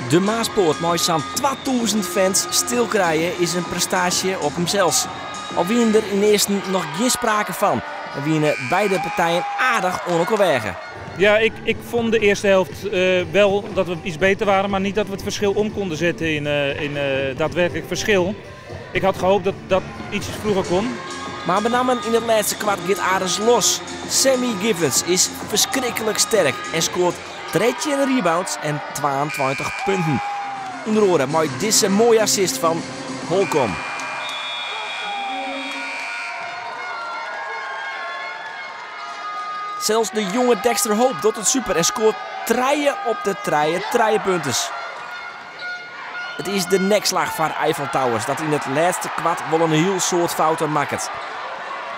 De Maaspoort mei sa'n 2000 fans stil krije is in prestaasje op himsels. Al wiene der ynearsten noch gjin sprake fan en wiene beide partijen aardich oan elkoar weage. Ja, ik, ik vond de eerste helft wel dat we iets beter waren, maar niet dat we het verschil om konden zetten in daadwerkelijk verschil. Ik had gehoopt dat dat iets vroeger kon. Mar benammen yn it lêste kwart giet Aris los. Sammy Givens is ferskriklik sterk en skoart 13 rebounds en 22 punten. Under oare mei dizze moaie assist fan Holcomb. Sels de jonge Dexter Hope docht it super en skoart trije op de trije trijepunters. It is de nekslach foar Eiffel Towers dat yn it lêste kwart wol in hiel soad fouten makket.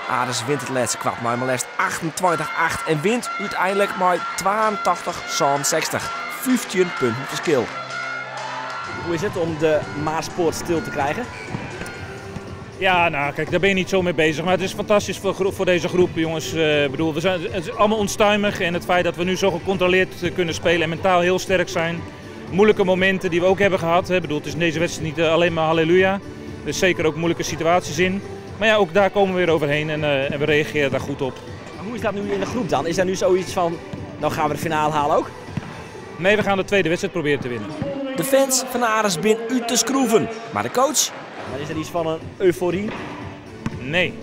Aris wint it lêste kwart mei mar leafst 28-8 en wint úteinlik mei 82-67, 15 punten ferskil. Hoe is it om de Maaspoort stil te krijen? Ja, nou kijk, daar ben je niet zo mee bezig. Maar het is fantastisch voor deze groep, jongens. Bedoel, het is allemaal onstuimig. En het feit dat we nu zo gecontroleerd kunnen spelen en mentaal heel sterk zijn. Moeilijke momenten die we ook hebben gehad. Hè. Bedoel, het is in deze wedstrijd niet alleen maar halleluja. Er is zeker ook moeilijke situaties in. Maar ja, ook daar komen we weer overheen en we reageren daar goed op. Maar hoe is dat nu in de groep dan? Is daar nu zoiets van, nou gaan we de finale halen ook? Nee, we gaan de tweede wedstrijd proberen te winnen. De fans van Aris bin út de skroeven. Maar de coach? Maar is er iets van een euforie? Nee.